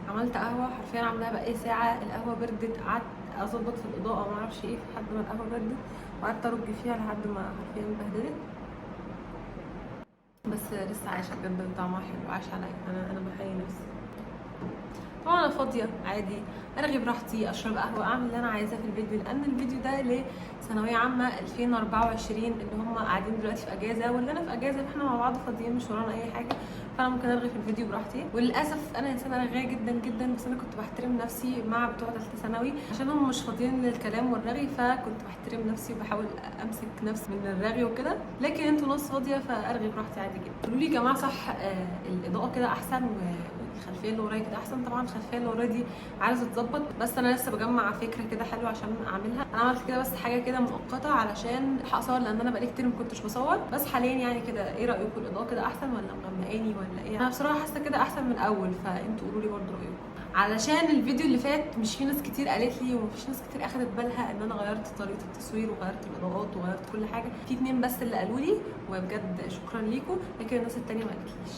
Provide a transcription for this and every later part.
عملت قهوة حرفيا عاملاها بقالي ساعة، القهوة بردت، قعدت اظبط في الاضاءة ما اعرفش ايه لحد ما القهوة بردت، وقعدت ارج فيها لحد ما حرفيا اتبهدلت، بس لسه عايشه بجد طعمها حلو، عايشه عليا انا بحيي نفسي. طبعا انا فاضية عادي، ارغي براحتي، اشرب قهوه، اعمل اللي انا عايزاه في الفيديو، لان الفيديو ده لثانويه عامة 2024 اللي هم قاعدين دلوقتي في اجازه، واللي انا في اجازه، فاحنا مع بعض فاضيين مش ورانا اي حاجه، فانا ممكن ارغي في الفيديو براحتي. وللاسف انا انسانه رغايه جدا جدا، بس انا كنت بحترم نفسي مع بتوع ثالثة ثانوي عشان هم مش فاضيين للكلام والرغي، فكنت بحترم نفسي وبحاول امسك نفسي من الرغي وكده، لكن انتوا ناس فاضية فارغي براحتي عادي جدا. قولوا لي يا جماعة صح، الاضاءة كده احسن والخلفيه اللي ورايا كده احسن؟ طبعا الخلفية اللي ورايا دي عايزه تتظبط، بس انا لسه بجمع فكرة كده حلوة عشان اعملها. انا عملت كده بس حاجة كده مؤقتة علشان الحق اصور، لان انا بقالي كتير ما كنتش بصور. بس حاليا يعني كده ايه رايكم، الاضاءة كده احسن ولا مغمقاني ولا ايه؟ انا بصراحة حاسه كده احسن من الاول، فانتوا قولوا لي برضه رايكم. علشان الفيديو اللي فات مش في ناس كتير قالت لي، ومفيش ناس كتير اخدت بالها ان انا غيرت طريقه التصوير وغيرت الاضاءات وغيرت كل حاجة. في اتنين بس اللي قالوا لي، وبجد شكرا ليكم، لكن الناس التانية ما قالتليش.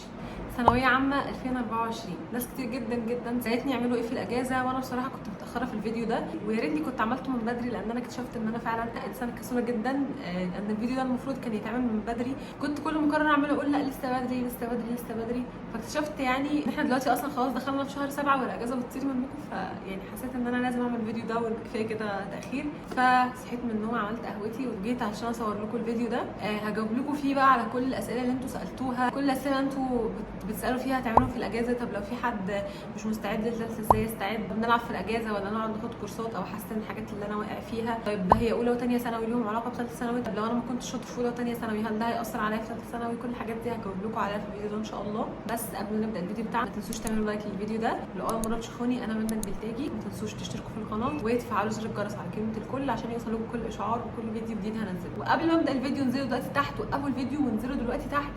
ثانوية عامة 2024 ناس كتير جدا جدا سالتني يعملوا ايه في الاجازه، وانا بصراحة كنت متاخرة في الفيديو ده، ويا ريتني كنت عملته من بدري، لان انا اكتشفت ان انا فعلا انسانه كسوله جدا. لان الفيديو ده المفروض كان يتعمل من بدري، كنت كل ما اقرر اعمله اقول لا لسه بدري لسه بدري لسه بدري، فاكتشفت يعني ان احنا دلوقتي اصلا خلاص دخلنا في شهر 7 والاجازه بتطير منكم، فيعني حسيت ان انا لازم اعمل الفيديو ده وكفاية كده تاخير. فصحيت من النوم، عملت قهوتي وجيت عشان اصور لكم الفيديو ده. هجاوب لكم فيه بقى على كل الاسئلة اللي انتوا سالتوها، كل الاسئلة اللي انتوا بتسالوا فيها هتعملوا في الاجازة. طب لو في حد مش مستعد للثالثه ازاي يستعد؟ بنلعب في الاجازة ولا نقعد ناخد كورسات او احسن الحاجات اللي انا واقع فيها؟ طيب ده هي اولى وثانيه ثانوي ليهم علاقة بثالثه ثانوي؟ طب لو انا ما كنتش شاطر في اولى وثانيه ثانوي هل ده هياثر عليا في ثالثة ثانوي؟ كل الحاجات دي هجاوب لكم عليها في الفيديو ده ان شاء الله. بس قبل ما نبدا الفيديو بتاعنا ما تنسوش تعملوا like للفيديو ده، لو اول مرة تشوفوني انا منى البلتاجي، ما تنسوش تشتركوا في القناة وتفعلوا زر الجرس على كلمة الكل عشان يوصلكم كل اشعار وكل فيديو جديد هنزله. وقبل ما ابدا الفيديو انزلوا دلوقتي تحت، وقفوا الفيديو وانزلوا دلوقتي تحت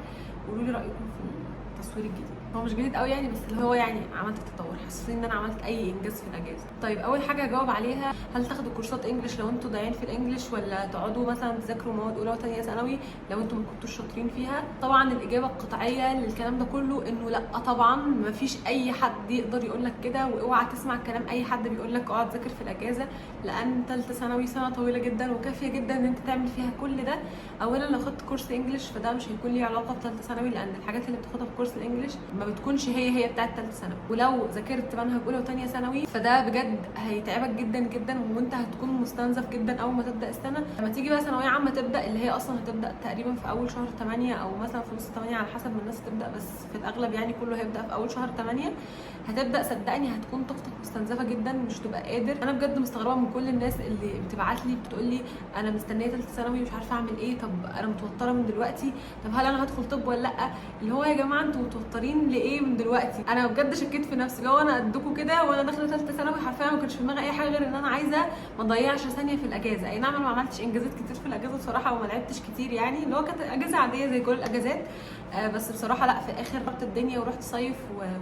قولوا لي رايكم في التصوير الجديد. هو مش جديد قوي يعني، بس اللي هو يعني عملت تطور، حسسوني ان انا عملت اي انجاز في الاجازة. طيب اول حاجة هجاوب عليها، هل تاخدوا كورسات English لو انتوا ضايعين في ال English، ولا تقعدوا مثلا تذاكروا مواد اولى وثانيه ثانوي لو انتوا ما كنتوش شاطرين فيها؟ طبعا الاجابة القطعية للكلام ده كله انه لا، طبعا ما فيش اي حد يقدر يقول لك كده، واوعى تسمع كلام اي حد بيقول لك اقعد ذاكر في الاجازة، لان ثالثة ثانوي سنة طويلة جدا وكافيه جدا ان انت تعمل فيها كل ده. اولا لو خدت كورس English فده مش هيكون ليه علاقة بثالثه ثانوي، لان الحاجات اللي بتاخدها في كورس ال English ما بتكونش هي بتاعه ثالثة ثانوي. ولو ذاكرت منهج اولى وثانيه ثانوي فده بجد هيتعبك جدا جدا، وانت هتكون مستنزف جدا اول ما تبدا السنة. لما تيجي بقى ثانوية عامة تبدا، اللي هي اصلا هتبدا تقريبا في اول شهر 8 او مثلا في نص 8 على حسب ما الناس تبدا، بس في الاغلب يعني كله هيبدا في اول شهر 8. هتبدا صدقني هتكون طاقتك مستنزفه جدا، مش تبقى قادر. انا بجد مستغربه من كل الناس اللي بتبعت لي بتقول لي انا مستنيه ثالثة ثانوي مش عارفه اعمل ايه، طب انا متوترة من دلوقتي، طب هل انا هدخل طب ولا لا؟ اللي هو يا جماعة انتوا متوترين لايه من دلوقتي؟ انا بجد شكيت في نفسي، لو انا قدكم كده وانا داخله ثالثة ثانوي حرفيا ما كانش في دماغي اي حاجة غير ان انا عايزه ما اضيعش ثانية في الاجازة. اي نعم انا ما عملتش انجازات كتير في الاجازة بصراحة، وما لعبتش كتير يعني، اللي هو كانت اجازه عادية زي كل الاجازات، بس بصراحة لا، في الاخر رحت الدنيا ورحت صيف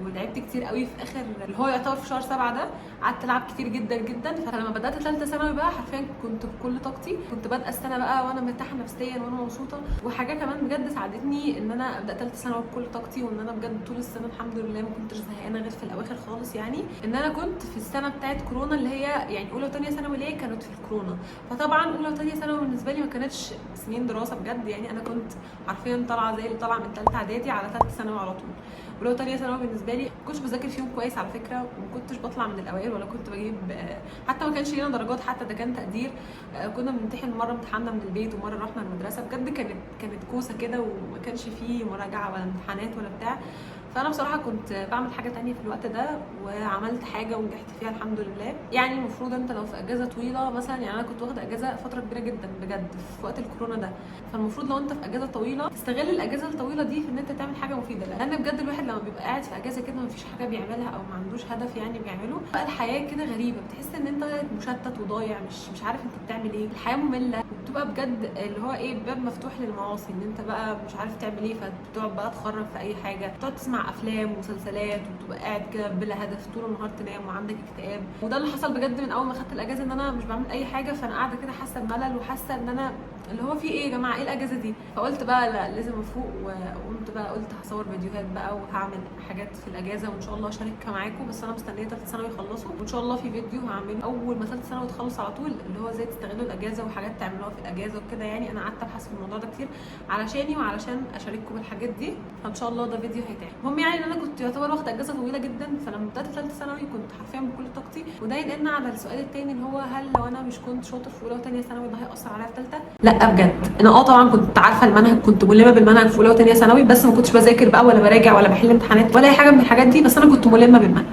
ولعبت كتير قوي في اخر اللي هو يعتبر في شهر 7 ده، قعدت العب كتير جدا جدا. فلما بدات ثالثة ثانوي بقى حرفيا كنت بكل طاقتي، كنت بادئه السنة بقى وانا مرتاحة نفسيا وانا مبسوطة. وحاجه كمان بجد ساعدتني ان انا ابدا ثالثة ثانوي بكل طاقتي، وان انا بجد طول السنة الحمد لله ما كنتش زهقانه غير في الاواخر خالص، يعني ان انا كنت في السنة بتاعه كورونا اللي هي يعني اولى وثانيه ثانوي ليه كانت في الكورونا. فطبعا اولى وثانيه ثانوي بالنسبة لي ما كانتش سنين دراسة بجد، يعني انا كنت حرفيا طالعه زي اللي طالعه من ثالثة اعدادي على ثالثة ثانوي على طول. اولى وثانيه ثانوي بالنسبة لي ما كنتش بذاكر فيهم كويس على فكرة، وما كنتش بطلع من الاوائل ولا كنت بجيب، حتى ما كانش لينا درجات، حتى ده كان تقدير. كنا بنمتحن مرة امتحاننا من البيت ومرة رحنا المدرسة، بجد كانت كوسة كده، وما كانش فيه مراجعه ولا امتحانات ولا بتاع. فانا بصراحة كنت بعمل حاجة تانية في الوقت ده، وعملت حاجة ونجحت فيها الحمد لله. يعني المفروض انت لو في اجازه طويلة مثلا، يعني انا كنت واخده اجازه فترة كبيرة جدا بجد في وقت الكورونا ده، فالمفروض لو انت في اجازه طويلة تستغل الاجازة الطويلة دي في ان انت تعمل حاجة مفيدة، لان بجد الواحد لما بيبقى قاعد في اجازه كده مفيش حاجة بيعملها او ما عندوش هدف يعني بيعمله، بقى الحياة كده غريبة، بتحس ان انت مشتت وضايع، مش عارف انت بتعمل ايه، الحياة مملة، وبتبقى بجد اللي هو ايه باب مفتوح للمعاصي، ان انت بقى مش عارف تعمل ايه، فبتقعد بقى تخرب في اي حاجة، تقعد تسمع افلام ومسلسلات، وبتبقى قاعد كده بلا هدف طول النهار، تنام وعندك اكتئاب. وده اللي حصل بجد من اول ما خدت الاجازة، ان انا مش بعمل اي حاجة، فانا قاعدة كده حاسه بملل وحاسه ان انا اللي هو في ايه يا جماعة، ايه الاجازة دي؟ فقلت بقى لا لازم افوق، وقمت بقى قلت هصور فيديوهات بقى وهعمل حاجات في الاجازة وان شاء الله اشاركها معاكم. بس انا مستنيه ثالثة ثانوي يخلصوا، وان شاء الله في فيديو هعمله اول ما ثالثة ثانوي تخلص على طول، اللي هو ازاي تستغلوا الاجازة وحاجات تعملوها في الاجازة وكده. يعني انا قعدت ابحث في الموضوع ده كتير علشاني وعلشان اشارككم بالحاجات دي، فان شاء الله ده فيديو هيتعمل. المهم يعني ان انا كنت يعتبر واخده اجازه طويلة جدا، فلما بدات ثالثة ثانوي كنت حرفيا بكل طاقتي. وده ينقلنا على السؤال الثاني اللي هو هل لو انا مش كنت شاطر في اولى وثانيه ثانوي ده هيأثر عليا في ثالثة؟ لا بجد انا طبعا كنت عارفه المنهج، كنت ملمه بالمنهج في اولى وثانيه ثانوي، بس ما كنتش بذاكر بقى ولا براجع ولا بحل امتحانات ولا اي حاجة من الحاجات دي، بس انا كنت ملمه بالمنهج.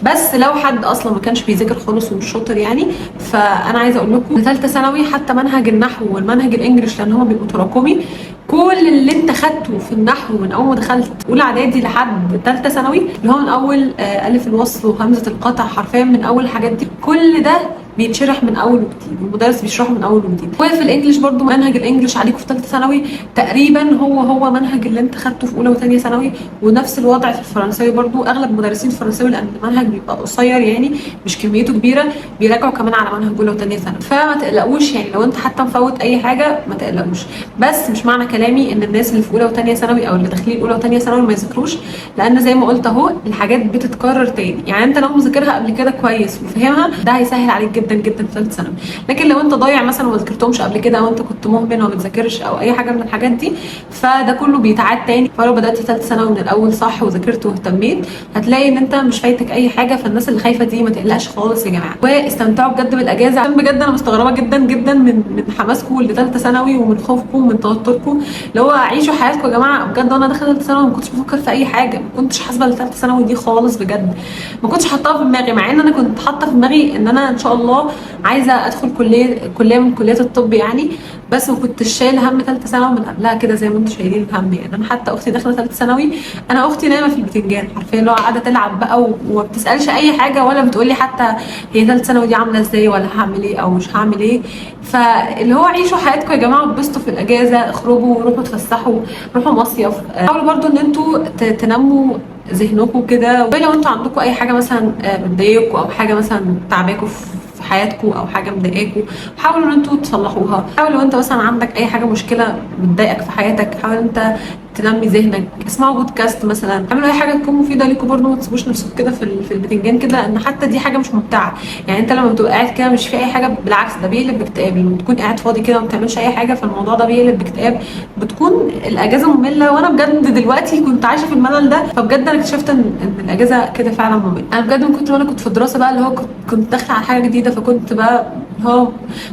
بس لو حد اصلا ما كانش بيذاكر خالص ومش شاطر يعني، فانا عايزه اقول لكم ثالثة ثانوي حتى منهج النحو والمنهج ال English لان هما بيبقوا تراكمي، كل اللي انت خدته في النحو من اول ما دخلت اولى اعدادي لحد ثالثة ثانوي، اللي هو من اول الف الوصل وهمزة القطع، حرفيا من اول الحاجات دي كل ده بيتشرح من اول وجديد، والمدرس بيشرحه من اول وجديد. وفي ال English برضو منهج ال English عليكم في ثالثة ثانوي تقريبا هو منهج اللي انت خدته في اولى وثانيه ثانوي، ونفس الوضع في الفرنساوي برضو. اغلب مدرسين الفرنساوي لان المنهج بيبقى قصير يعني مش كميته كبيرة، بيراجعوا كمان على منهج اولى وثانيه ثانوي. فما تقلقوش يعني لو انت حتى مفوت اي حاجة ما تقلقوش. بس مش معنى كلامي ان الناس اللي في اولى وثانيه ثانوي او اللي داخلين اولى وثانيه ثانوي ما يذاكروش، لان زي ما قلت اهو الحاجات بتتكرر تاني. يعني انت لو مذاكرها قبل كده كويس وفاهمها ده هيسهل عليك جدا جدا في ثالثة ثانوي. لكن لو انت ضايع مثلا وما ذاكرتهمش قبل كده، او انت كنت مهمل وما بتذاكرش او اي حاجة من الحاجات دي، فده كله بيتعاد تاني. فلو بدات ثالثة ثانوي من الاول صح وذاكرت واهتميت هتلاقي ان انت مش فايتك اي حاجة. فالناس اللي خايفة دي ما تقلقش خالص يا جماعة، واستمتعوا بجد بالاجازة. عشان بجد انا مستغربه جدا جدا من حماسكم لثالثه ثانوي ومن خوفكم ومن توتركم، اللي هو عيشوا حياتكم يا جماعة. بجد وانا داخله ثالثة ثانوي ما كنتش بفكر في اي حاجة، ما كنتش حاسبه لثالثه ثانوي دي خالص بجد، ما كنتش حاطاها في دماغي، مع ان انا كنت حاطه في دماغي ان انا ان شاء الله عايزه ادخل كليه من كليات الطب يعني، بس ما كنتش شايله هم ثالثة ثانوي من قبلها كده زي ما انتم شايلين الهم. يعني انا حتى اختي داخله ثالثة ثانوي، انا اختي نايمة في البتنجان حرفيا، اللي هو قاعدة تلعب بقى وما بتسالش اي حاجة ولا بتقولي حتى هي ثالثة ثانوي دي عامله ازاي ولا هعمل ايه او مش هعمل ايه. فاللي هو عيشوا حياتكم يا جماعة، واتبسطوا في الاجازة، اخرجوا، روحوا اتفسحوا، روحوا مصيف، حاولوا برضو ان انتوا تنموا ذهنكم كده. ولو انتوا عندكم اي حاجة مثلا بتضايقكم او حاجة مثلا تعباكم في حياتكم او حاجة مضايقاكم، حاولوا ان انتوا تصلحوها. حاول لو انت مثلا عندك اي حاجة مشكلة بتضايقك في حياتك، حاول انت تنمي ذهنك، اسمعوا بودكاست مثلا، اعملوا اي حاجة تكون مفيدة ليكم برضه. ما تسيبوش نفسكم كده في البتنجان كده، ان حتى دي حاجة مش ممتعة. يعني انت لما بتبقى قاعد كده مش في اي حاجة، بالعكس ده بيقلب باكتئاب. لما تكون قاعد فاضي كده وما بتعملش اي حاجة، فالموضوع ده بيقلب باكتئاب، بتكون الاجازة مملة. وانا بجد دلوقتي كنت عايشه في الملل ده، فبجد انا اكتشفت ان الاجازة كده فعلا مملة. انا بجد من كتر ما انا كنت في الدراسة بقى، اللي هو كنت داخله على حاجة جديدة، فكنت بقى اللي هو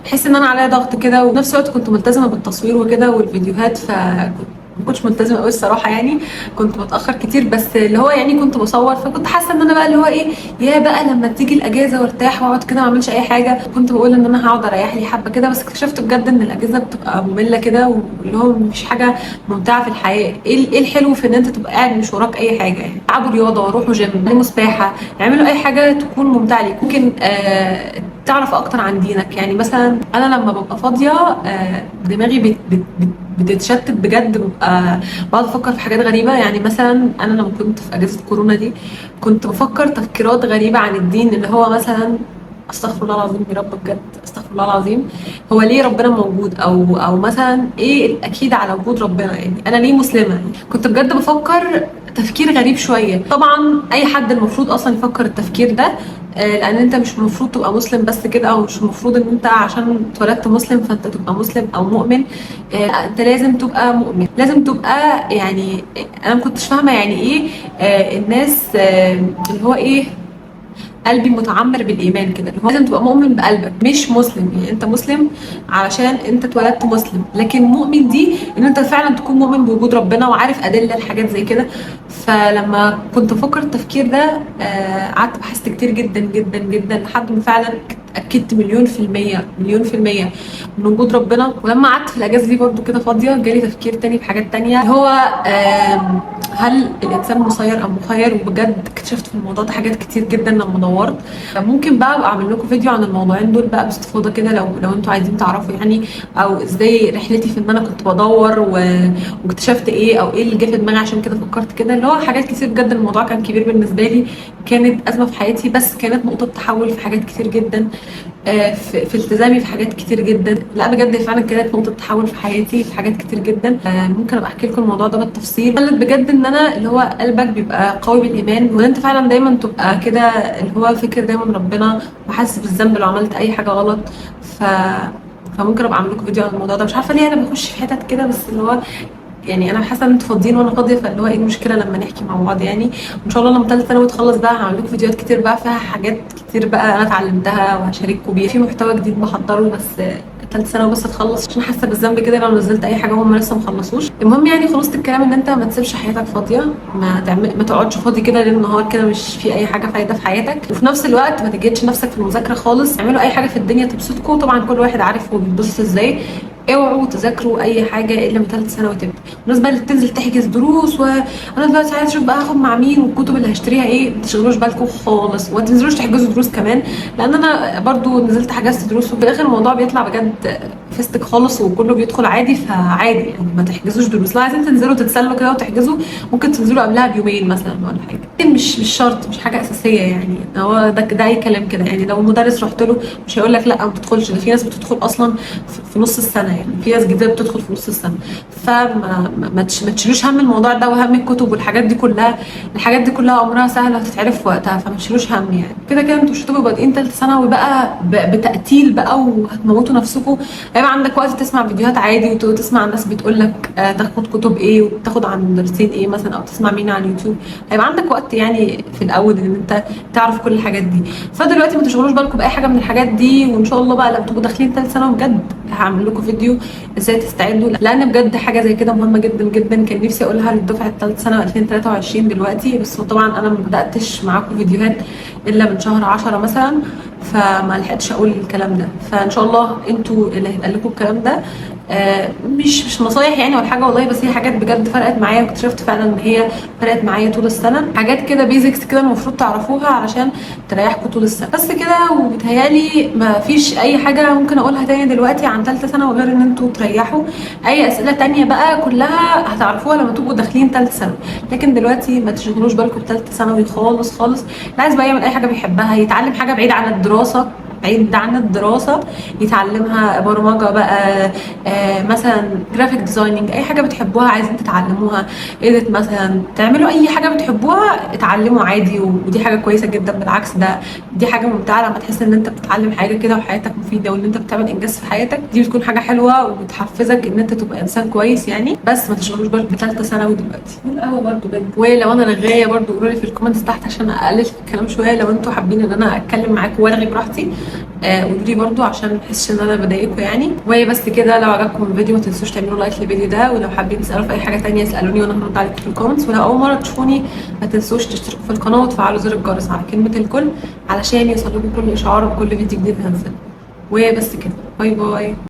بحس ان انا عليا ضغط كده، وفي نفس الوقت كنت ملتزمة بالتصوير وكده والفيديوهات، فكنت ما كنتش ملتزمة قوي الصراحة، يعني كنت بتاخر كتير، بس اللي هو يعني كنت بصور. فكنت حاسه ان انا بقى اللي هو ايه، يا بقى لما تيجي الاجازة وارتاح واقعد كده ما اعملش اي حاجة، كنت بقول ان انا هقعد اريح لي حبه كده. بس اكتشفت بجد ان الاجازة بتبقى مملة كده، واللي هو مفيش حاجة ممتعة في الحياة. ايه الحلو في ان انت تبقى قاعد مش وراك اي حاجة؟ يعني العبوا رياضة، روحوا جيم، اعملوا سباحة، اعملوا اي حاجة تكون ممتعة ليك. ممكن تعرف اكتر عن دينك. يعني مثلا انا لما ببقى فاضية دماغي بتتشتت بجد، ببقى بقعد افكر في حاجات غريبة. يعني مثلا انا لما كنت في اجازه كورونا دي كنت بفكر تفكيرات غريبة عن الدين، اللي هو مثلا استغفر الله العظيم يا رب، بجد استغفر الله العظيم، هو ليه ربنا موجود؟ او مثلا ايه الاكيد على وجود ربنا؟ يعني انا ليه مسلمة؟ كنت بجد بفكر تفكير غريب شوية. طبعا اي حد المفروض اصلا يفكر التفكير ده، لان انت مش المفروض تبقى مسلم بس كده، او مش المفروض ان انت عشان اتولدت مسلم فانت تبقى مسلم او مؤمن. انت لازم تبقى مؤمن، لازم تبقى يعني انا ما كنتش فاهمه يعني ايه الناس اللي هو ايه قلبي متعمر بالايمان كده، اللي هو لازم تبقى مؤمن بقلبك مش مسلم. يعني انت مسلم علشان انت اتولدت مسلم، لكن مؤمن دي ان انت فعلا تكون مؤمن بوجود ربنا وعارف ادلة الحاجات زي كده. فلما كنت بفكر التفكير ده قعدت بحثت كتير جدا جدا جدا لحد ما فعلا اتاكدت 1,000,000% 1,000,000% من وجود ربنا. ولما قعدت في الاجازة دي برضو كده فاضية جالي تفكير تاني في حاجات تانية، هو هل الانسان مسير ام مخير؟ وبجد اكتشفت في الموضوع ده حاجات كتير جدا لما دورت. ممكن بقى ابقى اعمل لكم فيديو عن الموضوعين دول بقى باستفاضة كده لو انتوا عايزين تعرفوا يعني، او ازاي رحلتي في ان انا كنت بدور واكتشفت ايه، او ايه اللي جه في دماغي عشان كده فكرت كده، اللي هو حاجات كتير بجد. الموضوع كان كبير بالنسبة لي، كانت ازمة في حياتي، بس كانت نقطة تحول في حاجات كتير جدا. في التزامي في حاجات كتير جدا. لا بجد فعلا كانت نقطة تحول في حياتي في حاجات كتير جدا. ممكن ابقى احكي لكم الموضوع ده بالتفصيل. خلت بجد ان انا اللي هو قلبك بيبقى قوي بالايمان، وان انت فعلا دايما تبقى كده اللي هو فكر دايما ربنا وحاسس بالذنب لو عملت اي حاجة غلط. فممكن ابقى اعمل لكم فيديو عن الموضوع ده. مش عارفه ليه انا بخش في حتت كده، بس اللي هو يعني انا حاسه ان انتوا فاضيين وانا فاضية، فاللي هو ايه المشكلة لما نحكي مع بعض يعني. وان شاء الله لما ثالثة ثانوي تخلص بقى هعمل لكم فيديوهات كتير بقى فيها حاجات كتير بقى انا اتعلمتها وهشارككم بيها. في محتوى جديد بحضره بس ثالثة ثانوي بس تخلص، عشان حاسه بالذنب كده لو نزلت اي حاجة هم لسه ما خلصوش. المهم يعني خلاصه الكلام ان انت ما تسيبش حياتك فاضية، ما تقعدش فاضي كده ليل نهار كده مش في اي حاجة فايده في حياتك، وفي نفس الوقت ما تجهدش نفسك في المذاكرة خالص. اعملوا اي حاجة في الدنيا تبسطكم، طبعا كل واحد عارف هو بيتبسط ازاي. اوعوا تذاكروا اي حاجة الا من ثالثة ثانوي تبدا. الناس بقى اللي بتنزل تحجز دروس وانا دلوقتي عايز اشوف بقى هاخد مع مين والكتب اللي هشتريها ايه، ما تشغلوش بالكم خالص، وما تنزلوش تحجزوا دروس كمان، لان انا برضو نزلت حجزت دروس وفي الاخر الموضوع بيطلع بجد فستك خالص وكله بيدخل عادي. فعادي يعني ما تحجزوش دروس. لو عايزين تنزلوا تتسلوا كده وتحجزوا ممكن تنزلوا قبلها بيومين مثلا ولا حاجة، مش شرط، مش حاجة اساسية يعني. هو ده اي كلام كده يعني. لو المدرس رحت له مش هيقول لك لا ما تدخلش، ده في ناس بتدخل اصلا في نص السنة يعني، في ناس جديدة بتدخل في نص السنة. فما ما تشيلوش هم الموضوع ده وهم الكتب والحاجات دي كلها. الحاجات دي كلها امرها سهلة وهتتعرف في وقتها، فما تشيلوش هم يعني. كده كده انتوا مش هتبقوا بادئين ثالثة ثانوي بقى بتقتيل بقى وهتموتوا نفسكم. هيبقى عندك وقت تسمع فيديوهات عادي وتسمع الناس بتقول لك تاخد كتب ايه وتاخد عن مدرسين ايه مثلا، او تسمع مين على اليوتيوب. هيبقى عندك وقت يعني في الاول ان انت تعرف كل الحاجات دي. فدلوقتي ما تشغلوش بالكم باي حاجة من الحاجات دي، وان شاء الله بقى لما تبقوا داخلين ثالث ثانوي بجد هعمل لكم فيديو ازاي تستعدوا، لان بجد حاجة زي كده مهمة جدا جدا. كان نفسي اقولها للدفعه الثالث سنة 2023 دلوقتي، بس طبعا انا ما بداتش معاكم فيديوهات الا من شهر 10 مثلا، فما لحقتش اقول الكلام ده. فان شاء الله انتوا اللي هيتقال لكم الكلام ده، مش نصايح يعني ولا حاجة والله، بس هي حاجات بجد فرقت معايا، واكتشفت فعلا ان هي فرقت معايا طول السنة. حاجات كده basics كده المفروض تعرفوها علشان تريحكم طول السنة. بس كده، وبتهيالي ما فيش اي حاجة ممكن اقولها تاني دلوقتي عن ثالثة ثانوي غير ان انتوا تريحوا. اي اسئلة تانية بقى كلها هتعرفوها لما تبقوا داخلين ثالثة ثانوي، لكن دلوقتي ما تشغلوش بالكم بثالثه ثانوي خالص خالص. اللي عايز بقى يعمل اي حاجة بيحبها، يتعلم حاجة بعيد عن الدراسة، بعيد عن الدراسة يتعلمها، برمجة بقى، مثلا graphic designing، اي حاجة بتحبوها عايزين تتعلموها، edit مثلا، تعملوا اي حاجة بتحبوها اتعلموا عادي، ودي حاجة كويسة جدا. بالعكس ده دي حاجة ممتعة لما تحس ان انت بتتعلم حاجة كده وحياتك مفيدة وان انت بتعمل انجاز في حياتك، دي بتكون حاجة حلوة وبتحفزك ان انت تبقى انسان كويس يعني. بس ما تشغلوش بالك بثالثة ثانوي دلوقتي. والقهوة برده بجد، ولو انا رغاية برده قولوا لي في ال comments تحت عشان اقلل الكلام شوية. لو انتوا حابين ان انا اتكلم معاكم وارغي براحتي قولوا لي برده عشان ما احسش ان انا بضايقكم يعني. وبس كده، لو عجبكم الفيديو ما تنسوش تعملوا like للفيديو ده، ولو حابين تسالوا في اي حاجة ثانية اسالوني وانا هرد عليكم في ال comments. ولو اول مرة تشوفوني ما تنسوش تشتركوا في القناة وتفعلوا زر الجرس على كلمة الكل علشان يوصلكم كل اشعار بكل فيديو جديد هنزله. وبس كده، bye bye.